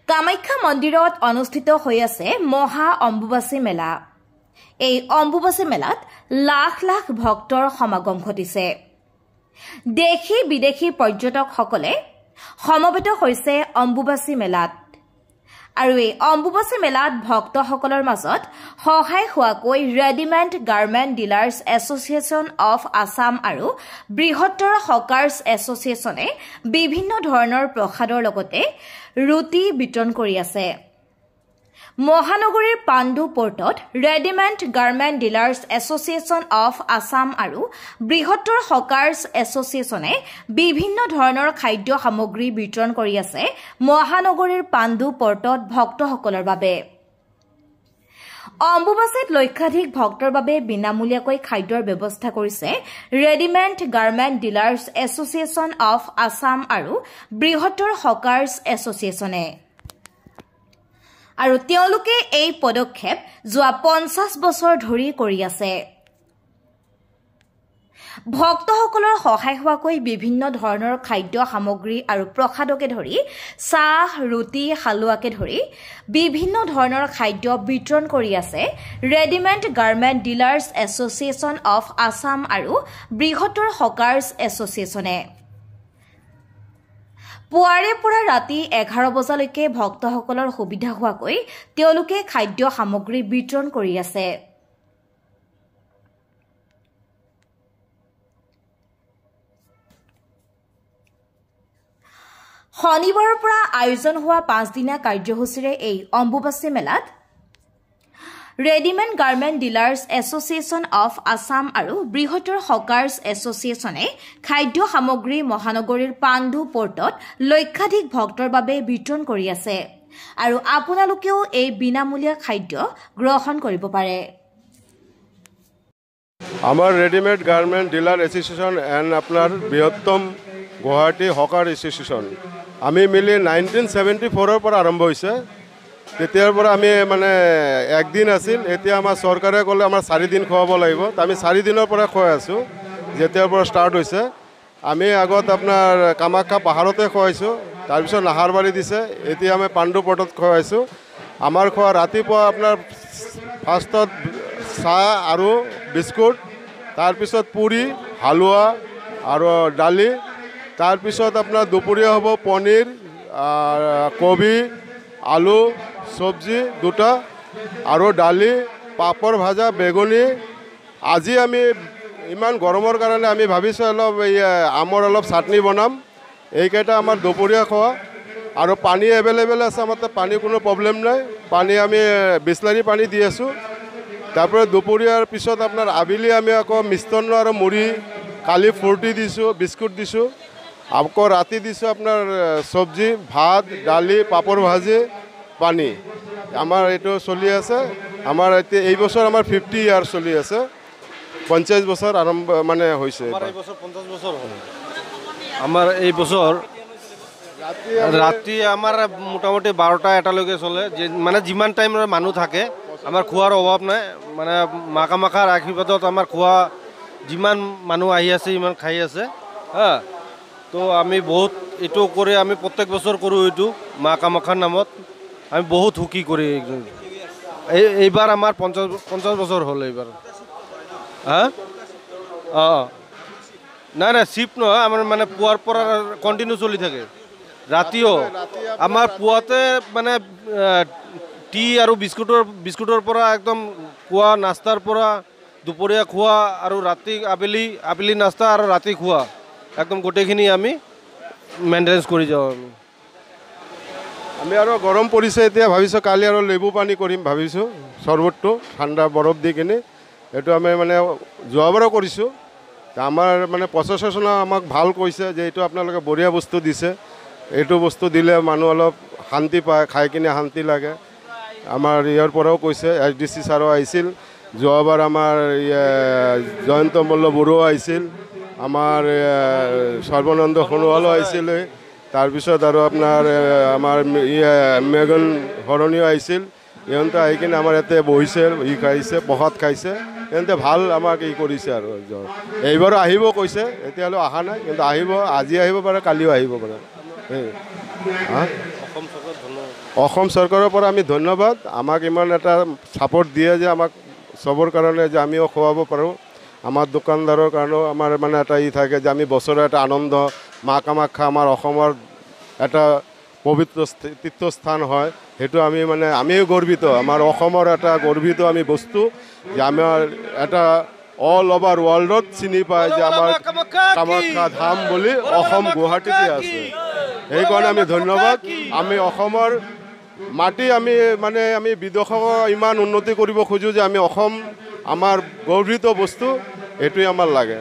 কামাখ্যা মন্দিৰত অনুষ্ঠিত হৈ আছে মহা অম্বুবাচী মেলা। এই অম্বুবাচী মেলাত লাখ লাখ ভক্তৰ সমাগম ঘটিছে। দেশী বিদেশী পৰ্যটকসকলে সমবেত হৈছে অম্বুবাচী মেলাত। আৰু এই অম্বুবাচী মেলাত ভক্তসকলৰ মাজত সহায় হোৱাকৈ readymade garment dealers association of Assam আৰু বৃহত্তৰ হকাৰ্ছ এছ'চিয়েশ্যনে বিভিন্ন ধৰণৰ প্ৰসাদৰ লগতে ৰুটি বিতৰণ কৰি আছে। মহানগৰীৰ Pandu পৰ্টত readymade garment dealers association of Assam আৰু বৃহত্তৰ হকাৰ্ছ এছ'চিয়েশ্যনে বিভিন্ন ধৰণৰ খাদ্য সামগ্ৰী বিতৰণ কৰি আছে মহানগৰীৰ পাণ্ডু পৰ্টত ভক্তসকলৰ বাবে। অম্বুবাচীত লক্ষাধিক ভক্তৰ বাবে বিনামূলীয়াকৈ খাদ্যৰ ব্যৱস্থা কৰিছে readymade garment dealers association of Assam আৰু বৃহত্তৰ হকাৰ্ছ এছ'চিয়েশ্যনে। আৰু তেওঁলোকে এই পদক্ষেপ যোৱা 50 বছৰ ধৰি কৰি আছে। ভক্তসকলৰ সহায় হোৱাকৈ বিভিন্ন ধৰণৰ খাদ্য সামগ্ৰী আৰু প্ৰসাদকে ধৰি চাহ, ৰুটি, হালোৱাকে ধৰি বিভিন্ন ধৰণৰ খাদ্য বিতৰণ কৰি আছে readymade garment dealers association of Assam আৰু বৃহত্তৰ হকাৰ্ছ এছ'চিয়েশ্যনে। পুৱাৰে পৰা ৰাতি 11 বজালৈকে ভক্তসকলৰ সুবিধা হোৱাকৈ তেওঁলোকে খাদ্য সামগ্ৰী বিতৰণ কৰি আছে। শনিবাৰৰ পৰা আয়োজন হোৱা 5দিনীয়া কাৰ্যসূচীৰে এই অম্বুবাচী মেলাত readymade garment dealers association of Assam আৰু বৃহত্তৰ হকাৰ্ছ এছ'চিয়েশ্যনে খাদ্য সামগ্ৰী মহানগৰীৰ পাণ্ডু পৰ্টত লক্ষাধিক ভক্তৰ বাবে বিতৰণ কৰি আছে। আৰু আপোনালোকেও এই বিনামূলীয়া খাদ্য গ্ৰহণ কৰিব পাৰে। আমাৰ readymade garment dealer association and আপোনাৰ বৃহত্তম গুৱাহাটী হকাৰ এছ'চিয়েশ্যন আমি মিলি 1974ৰ পৰা আৰম্ভ হৈছে। তেতিয়াৰ পৰা আমি মানে একদিন আছিল, এতিয়া আমাৰ চৰকাৰে ক'লে আমাৰ 4 দিন খুৱাব লাগিব, আমি 4 দিনৰ পৰা খুৱাই আছোঁ যেতিয়াৰ পৰা ষ্টাৰ্ট হৈছে। আমি আগত আপোনাৰ কামাখ্যা পাহাৰতে খুৱাইছোঁ, তাৰপিছত নাহাৰবাৰী দিছে, এতিয়া আমি পাণ্ডু পৰ্টত খুৱাইছোঁ। আমাৰ খোৱা ৰাতিপুৱা আপোনাৰ ফাৰ্ষ্টত চাহ আৰু বিস্কুট, তাৰপিছত পুৰি, হালোৱা আৰু দালি, তাৰপিছত আপোনাৰ দুপৰীয়া হ'ব পনীৰ, কবি, আলু, চব্জি দুটা আৰু দালি, পাপৰ ভাজা, বেগুনি। আজি আমি ইমান গৰমৰ কাৰণে আমি ভাবিছোঁ অলপ এই আমৰ অলপ চাটনি বনাম। এইকেইটা আমাৰ দুপৰীয়া খোৱা। আৰু পানী এভেইলেবল আছে আমাৰ তাত, পানী কোনো প্ৰব্লেম নাই, পানী আমি বিছলাৰী পানী দি আছোঁ। তাৰপৰা দুপৰীয়াৰ পিছত আপোনাৰ আবেলি আমি আকৌ মিষ্টান্ন আৰু মুড়ি, কালি ফ্ৰুটি দিছোঁ, বিস্কুট দিছোঁ। আকৌ ৰাতি দিছোঁ আপোনাৰ চব্জি, ভাত, দালি, পাপৰ ভাজি, পানী। আমাৰ এইটো চলি আছে। আমাৰ এতিয়া এই বছৰ আমাৰ 50 ইয়াৰ চলি আছে, 50 বছৰ আৰম্ভ মানে হৈছে। আমাৰ এই বছৰ 50 বছৰ হ'ল। আমাৰ এই বছৰ ৰাতি আমাৰ মোটামুটি 12টা 1টালৈকে চলে। মানে যিমান টাইম মানুহ থাকে আমাৰ খোৱাৰ অভাৱ নাই। মানে মা কামাখ্যাৰ আশীৰ্বাদত আমাৰ খোৱা যিমান মানুহ আহি আছে ইমান খাই আছে। হা, তো আমি বহুত এইটো কৰি আমি প্ৰত্যেক বছৰ কৰোঁ এইটো মা কামাখ্যাৰ নামত। আমি বহুত সুখী কৰি এইবাৰ আমাৰ 50 বছৰ হ'ল এইবাৰ। হা, অঁ, নাই নাই চিফ্ট নহয়, আমাৰ মানে পুৱাৰ পৰা কণ্টিনিউ চলি থাকে। ৰাতিও আমাৰ পুৱাতে মানে টি আৰু বিস্কুটৰ পৰা একদম পুৱা নাস্তাৰ পৰা দুপৰীয়া খোৱা আৰু ৰাতি আবেলি নাস্তা আৰু ৰাতি খোৱা একদম গোটেইখিনি আমি মেইনটেনেঞ্চ কৰি যাওঁ আমি। আমি আৰু গৰম পৰিছে এতিয়া ভাবিছোঁ কালি আৰু লেবু পানী কৰিম ভাবিছোঁ, চৰ্বতটো ঠাণ্ডা বৰফ দি কিনে। এইটো আমি মানে যোৱাবাৰো কৰিছোঁ। আমাৰ মানে প্ৰশাসনে আমাক ভাল কৈছে যে এইটো আপোনালোকে বঢ়িয়া বস্তু দিছে, এইটো বস্তু দিলে মানুহ অলপ শান্তি পায়, খাই কিনে শান্তি লাগে। আমাৰ ইয়াৰ পৰাও কৈছে, SDC ছাৰো আহিছিল যোৱাবাৰ, আমাৰ জয়ন্ত মল্ল বৰুৱা আহিছিল, আমাৰ সৰ্বানন্দ সোণোৱালো আহিছিল, তাৰপিছত আৰু আপোনাৰ আমাৰ মেঘন শৰণীয় আহিছিল। ইহঁতে আহি কিনে আমাৰ ইয়াতে বহিছে, ই খাইছে, প্ৰসাদ খাইছে, তেন্তে ভাল আমাক ই কৰিছে। আৰু এইবাৰো আহিব কৈছে, এতিয়ালৈ অহা নাই, কিন্তু আহিব, আজি আহিব পাৰে, কালিও আহিব পাৰে। হা। অসম চৰকাৰ ধন্যবাদ। অসম চৰকাৰৰ পৰা আমি ধন্যবাদ, আমাক ইমান এটা ছাপৰ্ট দিয়ে যে আমাক চবৰ কাৰণে যে আমিও খুৱাব পাৰোঁ। আমাৰ দোকানদাৰৰ কাৰণেও আমাৰ মানে এটা ই থাকে যে আমি বছৰৰ এটা আনন্দ, মা কামাখ্যা আমাৰ অসমৰ এটা পবিত্ৰ তীৰ্থস্থান হয়, সেইটো আমি মানে আমিও গৰ্বিত, আমাৰ অসমৰ এটা গৰ্বিত আমি বস্তু যে আমাৰ এটা অল অভাৰ ৱৰ্ল্ডত চিনি পায় যে আমাৰ কামাখ্যা ধাম বুলি অসম গুৱাহাটীতে আছে। সেইকাৰণে আমি ধন্যবাদ। আমি অসমৰ মাটি আমি মানে আমি বিদেশক ইমান উন্নতি কৰিব খোজোঁ যে আমি অসম আমাৰ গৰ্বিত বস্তু, এইটোৱে আমাৰ লাগে।